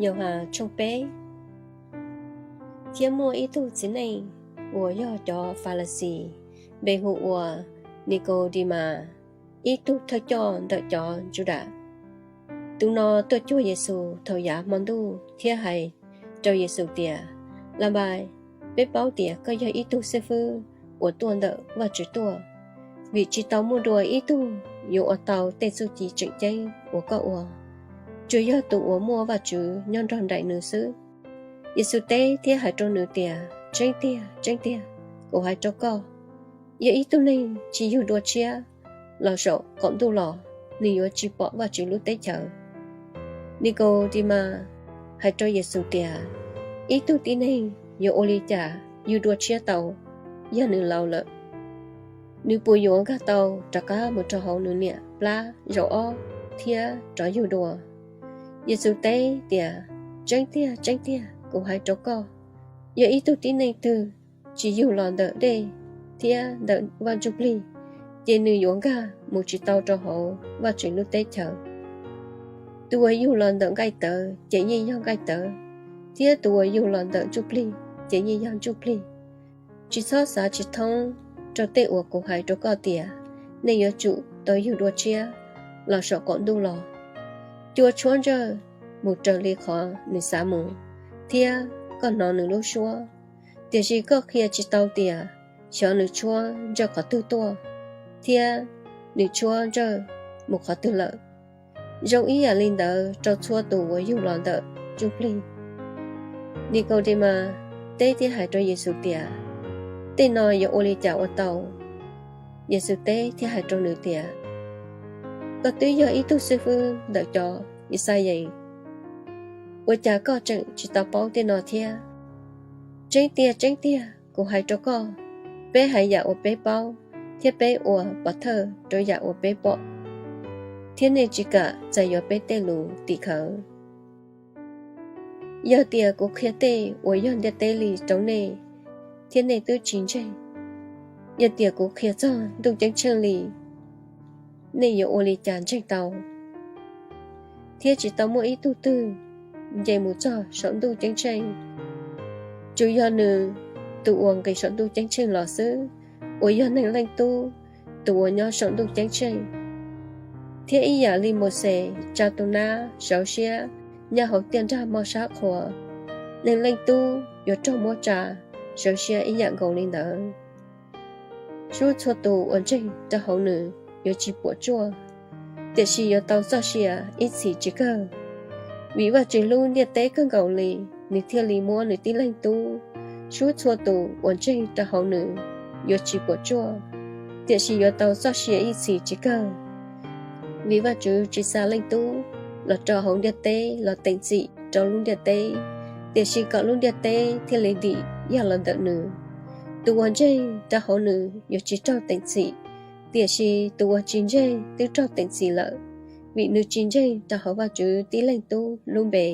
Yauhas tshooj peb. Thiab muaj ib tug txiv neej uas yog cov Falixis, npe hu ua Nikodimas, ib tug thawj coj ntawm cov Yudas. Tus no tuaj cuag Yexus thaum yav hmo ntuj thiab hais rau Yexus tias, Labais, peb paub tias koj yog ib tug xib fwb uas tuaj ntawm Vajtswv tuaj, vim tsis tau muaj dua ib tug yuav ua tau tej txuj ci tseem ceeb uas koj ua, tsuas yog tus uas muaj Vajtswv nyob nrog nraim nws xwb. Yexus teb thiab hais rau nws tias, Tseeb tiag, tseeb tiag, kuv hais rau koj, yog ib tug neeg tsis yug dua tshiab los saum qaum ntuj los, nws yuav tsis pom Vajtswv lub teb chaws. Nikodimas hais rau Yexus tias, Ib tug tib neeg yuav ua li cas yug dua tshiab tau yog nws laus lawm? Nws puas yuav nkag tau rov qab mus rau hauv nws niam plab zaum ob thiab rov yug dua? Yexus teb tias, Tseeb tiag, tseeb tiag, kuv hais rau koj, yog ib tug tib neeg twg tsis yug los ntawm dej thiab ntawm Vaj Ntsujplig, ces nws yuav nkag mus tsis tau rau hauv Vajtswv lub teb chaws. Tus uas yug los ntawm nqaij tawv ces yeej yog nqaij tawv, thiab tus uas yug los ntawm ntsuj plig ces yeej yog ntsuj plig. Tsis txhob xav tsis thoob rau tej uas kuv hais rau koj tias nej yuav tsum tau yug dua tshiab los saum qaum ntuj los. Cua tshuab ntsawj mus raws li qhov nws xav mus, thiab koj hnov nws lub suab, tiam sis koj qhia tsis tau tias xyov nws tshuab ntsawj qhov twg tuaj, thiab nws tshuab ntsawj mus qhov twg lawm. Zoo ib yam li ntawd rau txhua tus uas yug los ntawm ntsuj plig. Nikodimas teb thiab hais rau Yexus tias, Tej no yuav ua li cas ua tau? Yexus teb thiab hais rau nws tias, Koj twb yog ib tug xib fwb ntawm cov Yixalayees, ua cas koj tseem tsis tau paub tej no thiab? Tseeb tiag, tseeb tiag, kuv hais rau koj, peb hais yam uas peb paub, thiab peb ua pov thawj rau yam uas peb pom, thiab nej tsis kam txais yuav peb tej lus tim khawv. Yog tias kuv qhia tej uas yog ntiaj teb li rau nej, thiab nej twb tsis ntseeg, yog tias kuv qhia txog ntuj ceeb tsheej li, nej yuav ua li cas ntseeg tau? Thiab tsis tau muaj ib tug twg nce mus txog saum ntuj ceeb tsheej, tsuas yog nws tus uas nqis saum ntuj ceeb tsheej los xwb, uas yog Neeg Leej Tub tus uas nyob saum ntuj ceeb tsheej. Thiab ib yam li Mauxes tsa tus nab sawv siab nyob hauv tiaj nrag moj sab qhua, Neeg Leej Tub yuav raug muab tsa sawv siab ib yam nkaus li ntawd. Suab txhua tus uas ntseeg rau hauv nws yuav tsis puas tsuaj, tiam sis yuav tau txoj sia ib txhis tsis kawg. Vim Vajtswv hlub ntiaj teb kawg nkaus li, nws thiaj li muab nws tib leeg Tub. Suab txhua tus uas ntseeg rau hauv nws yuav tsis puas tsuaj, tiam sis yuav tau txoj sia ib txhis tsis kawg. Vim Vajtswv tsis xa Leej Tub los rau hauv ntiaj teb los teem txim rau lub ntiaj teb, tiam sis kom lub ntiaj teb thiaj li dim yog los ntawm nws. Tus uas ntseeg rau hauv nws yuav tsis raug teem txim, tiam sis tus uas tsis ntseeg twb raug teem txim lawm, vim nws tsis ntseeg rau hauv Vajtswv tib leeg Tub lub npe.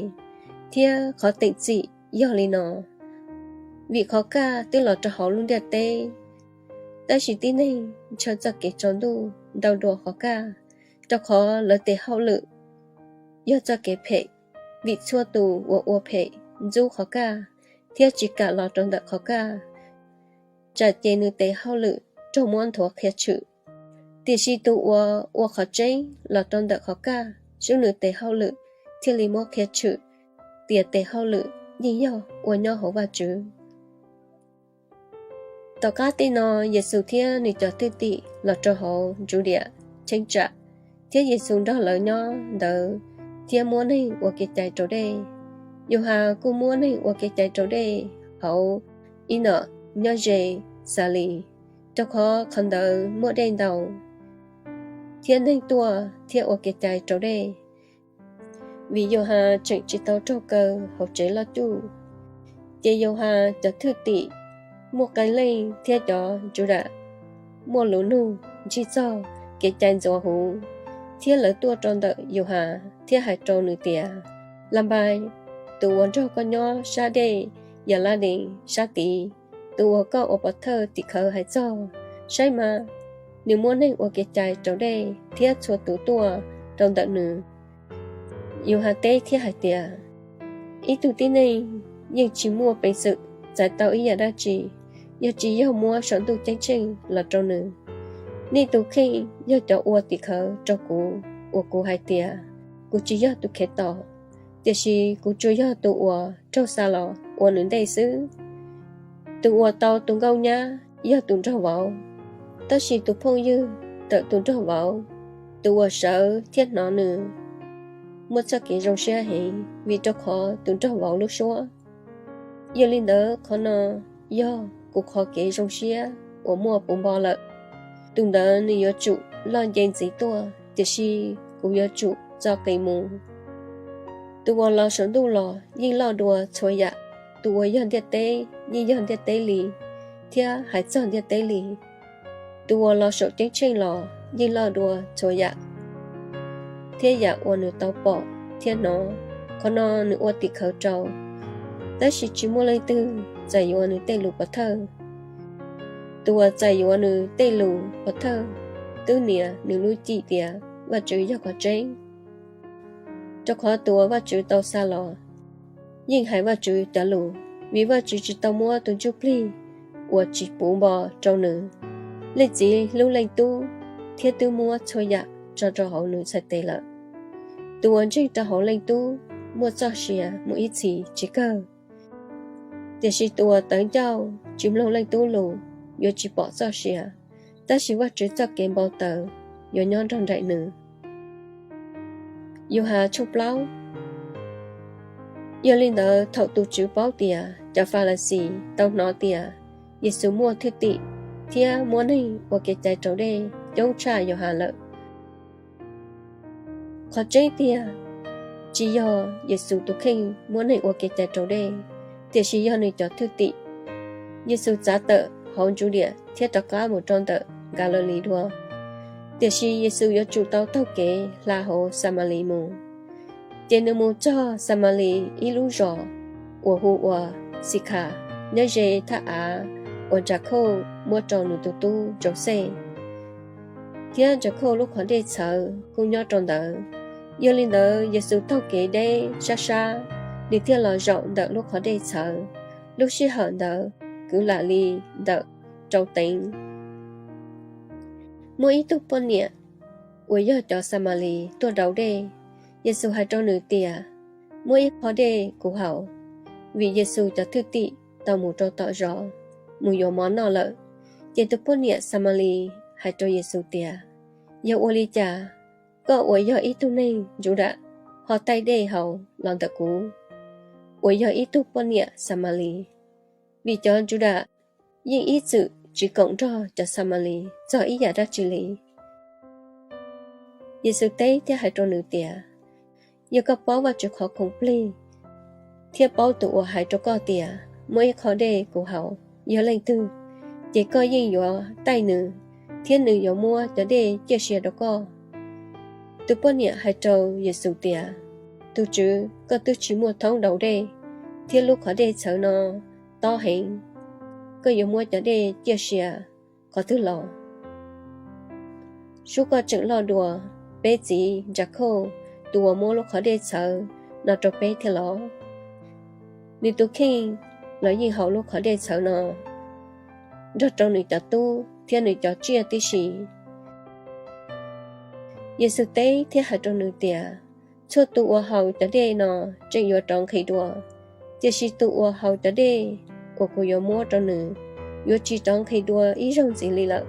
Thiab qhov teem txim yog li no: vim qhov kaj twb los rau hauv lub ntiaj teb, tab sis tib neeg ntshaw txoj kev tsaus ntuj ntau dua qhov kaj, rau qhov lawv tes hauj lwm yog txoj kev phem. Vim txhua tus uas ua phem ntxub qhov kaj thiab tsis kam los rau ntawm qhov kaj, tsam ces nws tes hauj lwm raug muab nthuav qhia tshwm. Tiam sis tus uas ua qhov tseeb los rau ntawm qhov kaj, sub nws tes hauj lwm thiaj li muab qhia tshwm tias tes hauj lwm yeej yog ua nyob hauv Vajtswv. Tom qab tej no, Yexus thiab nws cov thwj tim los rau hauv Yudias cheeb tsam, thiab Yexus nrog lawv nyob ntawd thiab muab neeg ua kev cai raus dej. Yauhas kuj muab neeg ua kev cai raus dej hauv Ib-nom nyob ze Xalis, rau qhov qhov ntawd muaj dej ntau, thiab neeg tuaj thiab ua kev cai raus dej, vim Yauhas tseem tsis tau raug kaw hauv tsev loj cuj. Ces Yauhas cov thwj tim muaj qee leej thiab cov Yudas muaj lus nug ntsig txog kev cai ntxuav huv, thiab lawv tuaj rau ntawm Yauhas thiab hais rau nws tias, Labais, tus uas nrog koj nyob sab dej Yaladees sab tid, tus uas koj ua pov thawj tim khawv hais txog, saib mas, nws muab neeg ua kev cai raus dej thiab txhua tus tuaj rau ntawm nws. Yauhas teb thiab hais tias, Ib tug tib neeg yeej tsis muaj peev xwm txais tau ib yam dab tsi yog tsis yog muab saum ntuj ceeb tsheej los rau nws. Nej tus kheej yog cov ua tim khawv rau kuv uas kuv hais tias, kuv tsis yog tus Khetos, tiam sis kuv tsuas yog tus uas raug xa los ua nws ntej xwb. Tus uas tau tus nkauj nyab yog tus nraug vauv, tab sis tus phooj ywg ntawm tus nraug vauv, tus uas sawv thiab hnov nws, muaj txoj kev zoo siab heev, vim rau qhov tus nraug vauv lub suab. Yog li ntawd, qhov no yog kuv qhov kev zoo siab uas muaj puv npo lawm. Tus ntawd nws yuav tsum loj nce ntxiv tuaj, tiam sis kuv yuav tsum txo qis mus. Tus uas los saum ntuj los yeej loj dua txhua yam. Tus uas yog ntiaj teb yeej yog ntiaj teb li, thiab hais txog ntiaj teb li. Tus uas los saum ceeb tsheej los yeej loj dua txhua yam, thiab yam uas nws tau pom thiab hnov, qhov no nws ua tim khawv rau, tab sis tsis muaj leej twg txais yuav nws tej lus pov thawj. Tus uas txais yuav nws tej lus pov thawj twb nias nws lub cim tias Vajtswv yog qhov tseeb, rau qhov tus uas Vajtswv tau xa los yeej hais Vajtswv cov lus. Vim Vajtswv tsis tau muab tus ntsuj plig uas tsis puv npo rau nws. Leej Txiv hlub Leej Tub thiab twb muab txhua yam tso rau hauv nws txhais tes lawm. Tus uas ntseeg rau hauv Leej Tub muaj txoj sia mus ib txhis tsis kawg, tiam sis tus uas tawv ncauj tsis mloog Leej Tub lus yuav tsis pom txoj sia, tab sis Vajtswv txoj kev npau taws yuav nyob nrog nraim nws. Yauhas tshooj plaub. Yog li ntawd, thaum tus Tswv paub tias cov Falixis tau hnov tias Yexus muaj thwj tim thiab muab neeg ua kev cai raus dej coob tshaj Yauhas lawm, qhov tseeb tiag, tsis yog Yexus tus kheej muab neeg ua kev cai raus dej, tiam sis yog nws cov thwj tim. Yexus txav tawm hauv Judias thiab rov qab mus rau ntawm Nkas Lis Lis dua, tiam sis Yexus yuav tsum tau taug kev hla hauv Xas Mas Lis mus. Ces nws mus txog Xas Mas Lis ib lub zos uas hu ua Xis Khas, nyob ze thaj av uas Ntsakhauj muab rau nws tus tub Yauxej, thiab Ntsakhauj lub qhov dej txhawv kuj nyob rau ntawd. Yog li ntawd, Yexus taug kev deb sab sab, nws thiaj los zaum ntawm lub qhov dej txhawv. Lub sij hawm ntawd kwv lam li ntawm rau teev. Muaj ib tug poj niam uas yog cov Xas Mas Lis tuaj raus dej. Yexus hais rau nws tias, Muab ib qho dej kuv haus. Vim Yexus cov thwj tim tau mus rau tom zos mus yuav mov noj lawm. Ces tus poj niam Xas Mas Lis hais rau Yexus tias, Yog ua li cas koj uas yog ib tug neeg Judas ho taij dej haus los ntawm kuv, uas yog ib tug poj niam Xas Mas Lis? Vim cov Judas yeej ib txwm tsis koom nrog cov Xas Mas Lis txog ib yam dab tsi li. Yexus teb thiab hais rau nws tias, Yog koj paub Vajtswv qhov khoom plig thiab paub tus uas hais rau koj tias, Muab ib qho dej kuv haus, yog leej twg, ces koj yeej yuav taij nws, thiab nws yuav muab cov dej ciaj sia rau koj. Tus poj niam hais rau Yexus tias, Tus Tswv, koj twb tsis muaj thoob daus dej, thiab lub qhov dej txhawv no tob heev, koj yuav muab cov dej ciaj sia qhov twg los? Sub koj tseem loj dua peb txiv Ntsakhauj, tus uas muab lub qhov dej txhawv no rau peb thiab los? Nws tus kheej los yeej haus lub qhov dej txhawv no nrog rau nws cov tub thiab nws cov tsiaj tib si. Yexus teb thiab hais rau nws tias, Txhua tus uas haus cov dej no tseem yuav rov nqhis dua, tiam sis tus uas haus cov dej uas kuv yuav muab rau nws yuav tsis rov nqhis dua ib zaug ntxiv li lawm.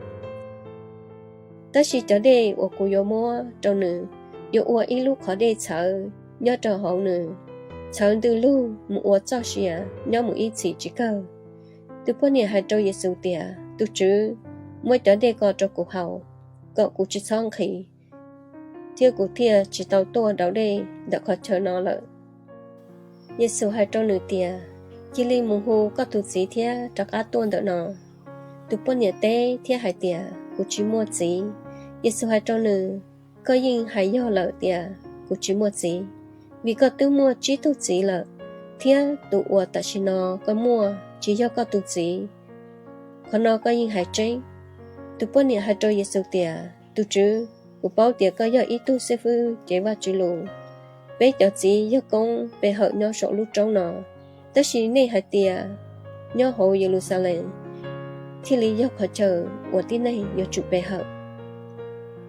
Tab sis cov dej uas kuv yuav muab rau nws yuav ua ib lub qhov dej txhawv nyob rau hauv nws, txhawv ntws lug mus ua txoj sia nyob mus ib txhis tsis kawg. Tus poj niam hais rau Yexus tias, Tus Tswv, muab cov dej ko rau kuv haus, kom kuv tsis txhob nqhis, thiab kuv thiaj tsis tau tuaj daus dej ntawm qhov chaw no lawm. Yexus hais rau nws tias, Cia li mus hu koj tus txiv thiab rov qab tuaj ntawm no. Tus poj niam teb thiab hais tias, Kuv tsis muaj txiv. Yexus hais rau nws, Koj yeej hais yog lawm tias, Kuv tsis muaj txiv, vim koj twb muaj tsib tug txiv lawm, thiab tus uas tam sim no koj muaj tsis yog koj tus txiv. Qhov no koj yeej hais tseeb. Tus poj niam hais rau Yexus tias, Tus Tswv, kuv paub tias koj yog ib tug xib fwb cev Vajtswv lus, Peb cov txiv yawg koob pe hawm nyob saum lub roob no, tab sis nej hais tias nyob hauv Yeluxalees thiaj li yog qhov chaw uas tib neeg yuav tsum pe hawm.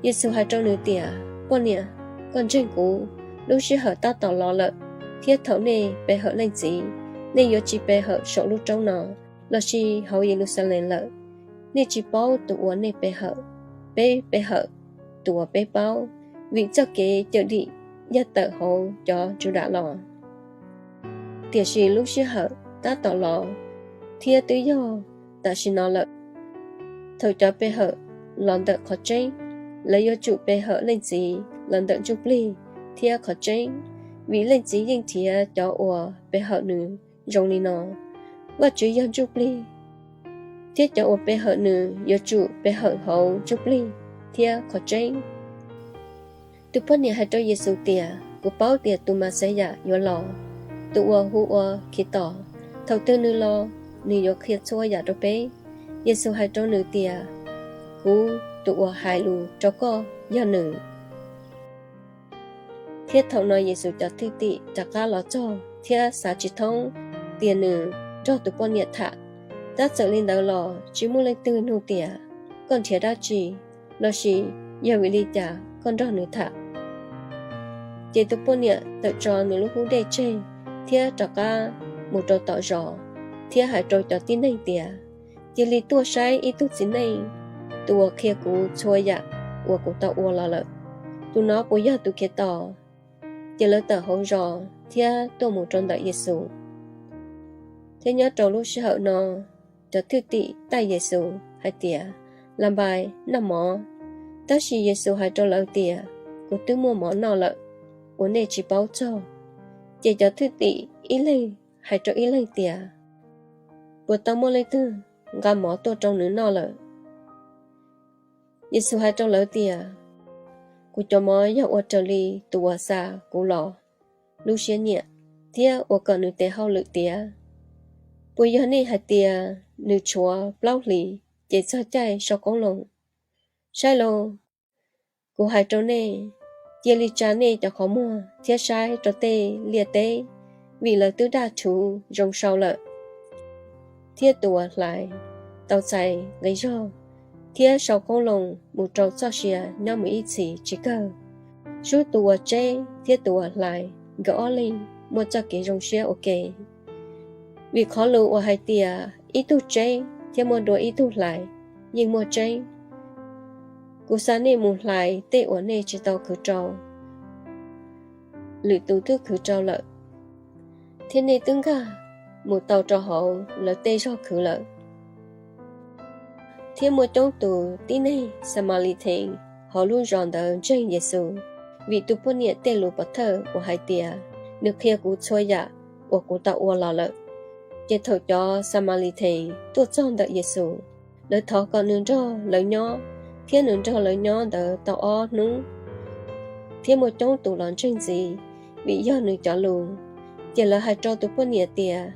Yexus hais rau nws tias, Poj niam, koj ntseeg kuv, lub sij hawm tab tom los lawm, thiab thaum nej pe hawm Leej Txiv, nej yuav tsis pe hawm saum lub roob no lossis hauv Yeluxalees lawm. Nej tsis paub tus uas nej pe hawm, peb pe hawm tus uas peb paub, vim txoj kev cawm dim yog tawm hauv cov Yudas los. Tiam sis lub sij hawm tab tom los, thiab twb yog tam sim no lawm, thaum cov pe hawm los ntawm qhov tseeb, lawv yuav tsum pe hawm Leej Txiv los ntawm ntsuj plig thiab qhov tseeb, vim Leej Txiv yeej nrhiav cov uas pe hawm nws zoo li no. Vajtswv yog ntsuj plig, thiab cov uas pe hawm nws yuav tsum pe hawm hauv ntsuj plig thiab qhov tseeb. Tus poj niam hais rau Yexus tias, Kuv paub tias tus Mexiyas yuav los, tus uas hu ua Khetos. Thaum twg nws los, nws yuav qhia txhua yam rau peb. Yexus hais rau nws tias, Kuv tus uas hais lus rau koj yog nws. Thiab thaum no Yexus cov thwj tim rov qab los txog thiab xav tsis thoob tias nws nrog tus poj niam tham. Tab txawm li ntawd los tsis muaj leej twg nug tias, Koj nrhiav dab tsi? Lossis, Yog vim li cas koj nrog nws tham? Ces tus poj niam txawm tso nws lub hub dej tseg thiab rov qab mus rau tom zos, thiab hais rau cov tib neeg tias, Cia li tuaj saib ib tug txiv neej, tus uas qhia kuv txhua yam uas kuv tau ua los lawm. Tus no puas yog tus Khetos? Ces lawv tawm hauv zos thiab tuaj mus rau ntawm Yexus. Thiab nyob rau lub sij hawm no, cov thwj tim taij Yexus hais tias, Las npais, noj mov. Tab sis Yexus hais rau lawv tias, Kuv twb muaj mov noj lawm uas nej tsis paub txog. Ces cov thwj tim ib leeg hais rau ib leeg tias, Puas tau muaj leej twg nqa mov tuaj rau nws noj lawm? Yexus hais rau lawv tias, Kuv cov mov yog ua raws li tus uas xa kuv los lub siab nyiam, thiab ua kom nws tes hauj lwm tiav. Puas yog nej hais tias, Nws tshuav plaub hlis ces txog caij sau qoob loo? Saib lauj, kuv hais rau nej, cia li tsa nej cov qhov muag thiab saib rau tej liaj teb, vim lawv twb daj rhuv zoo sau lawm. Thiab tus uas hlais tau txais nqi zog thiab sau qoob loo mus rau txoj sia nyob mus ib txhis tsis kawg. Sub tus uas tseb thiab tus uas hlais, nkawd ob leeg muaj txoj kev zoo siab ua ke. Vim qhov lus uas hais tias, Ib tug tseb thiab muaj dua ib tug hlais, yeej muaj tseeb. Kuv xa nej mus hlais tej uas nej tsis tau khwv rau lwm tus twb khwv rau lawm, thiab nej twb nkag mus tau rau hauv lawv tej zog khwv lawm. Thiab muaj coob tus tib neeg Xamalitees hauv lub zos ntawd ntseeg Yexus, vim tus poj niam tej lus pov thawj uas hais tias, Nws qhia kuv txhua yam uas kuv tau ua los lawm. Ces thaum cov Xamalitees tuaj txog ntawm Yexus, lawv thov kom nws nrog lawv nyob, thiab nws nrog lawv nyob ntawd tau ob hnub. Thiab muaj coob tus los ntseeg ntxiv, vim yog nws cov lus. Ces lawv hais rau tus poj niam tias,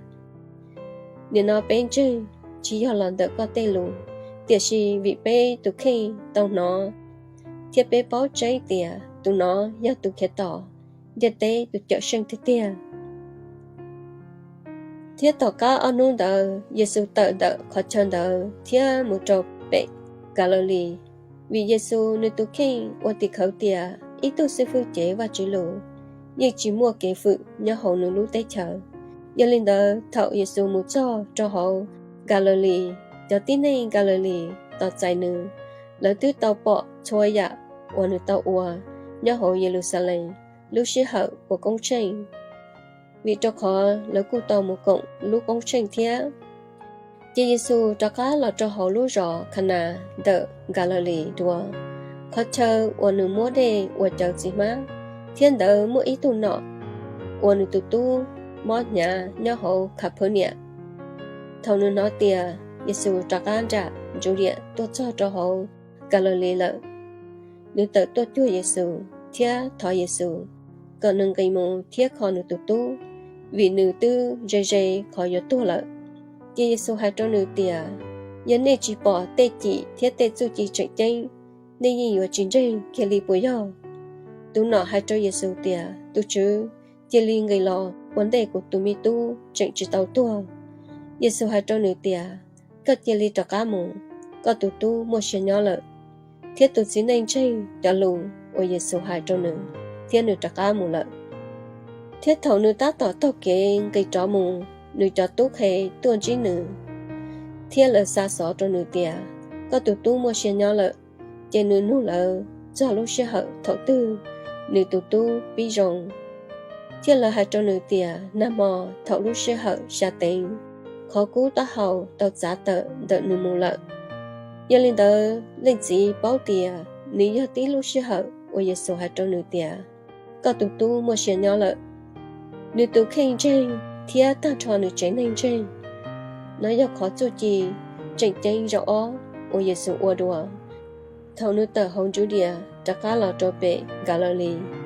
Nim no peb ntseeg, tsis yog los ntawm koj tej lus, tiam sis vim peb tus kheej tau hnov, thiab peb paub tseeb tias tus no yog tus Khetos, ntiaj teb tus Cawmseej tiag tiag. Thiab tom qab ob hnub ntawd Yexus tawm ntawm qhov chaw ntawd thiab mus rau pem Kalilais, vim Yexus nws tus kheej ua tim khawv tias ib tug xib fwb cev Vajtswv lus yeej tsis muaj kev fwm nyob hauv nws lub teb chaws. Yog li ntawd, thaum Yexus mus txog rau hauv Kalilais, cov tib neeg Kalilais tos txais nws. Lawv twb tau pom txhua yam uas nws tau ua nyob hauv Yeluxalees lub sij hawm ua koob tsheej, vim rau qhov lawv kuj tau mus koom lub koob tsheej thiab. Ces Yexus rov qab los rau hauv lub zos Kanas ntawm Kalilais dua, qhov chaw uas nws muab dej ua cawv txiv hmab. Thiab ntawd muaj ib tug nom uas nws tus tub mob hnyav nyob hauv Khas Phaunias. Thaum nws hnov tias Yexus rov qab nram Yudias tuaj txog rau hauv Kalilais lawm, nws tawm tuaj cuag Yexus thiab thov Yexus kom nws nqis mus thiab kho nws tus tub, vim nws twb ze ze qhov yuav tuag lawm. Ces Yexus hais rau nws tias, Yog nej tsis pom tej cim thiab tej txuj ci tseem ceeb, nej yeej yuav tsis ntseeg kiag li puas yog? Tus nom hais rau Yexus tias, Tus Tswv, cia li nqis los ua ntej kuv tus me tub tseem tsis tau tuag. Yexus hais rau nws tias, Koj cia li rov qab mus, koj tus tub muaj sia nyob lawm. Thiab tus txiv neej ntseeg cov lus uas Yexus hais rau nws, thiab nws rov qab mus lawm. Thiab thaum nws tab tom taug kev nqis rov mus, nws cov tub qhe tuaj ntsib nws, thiab lawv xa xov rau nws tias, Koj tus tub muaj sia nyob lawm. Ces nws nug lawv txog lub sij hawm thaum twg nws tus tub pib zoo, thiab lawv hais rau nws tias, Nag hmo thaum lub sij hawm xya teev, qhov kub taub hau tau txav tawm ntawm nws mus lawm. Yog li ntawd, leej txiv paub tias nws yog tib lub sij hawm uas Yexus hais rau nws tias, Koj tus tub muaj sia nyob lawm. Nws tus kheej ntseeg thiab tag nrho nws tsev neeg ntseeg. Nov yog qhov txuj ci tseem ceeb zaum ob uas Yexus ua dua thaum nws tawm hauv Judias rov qab los rau pem Nkas Lau Lis.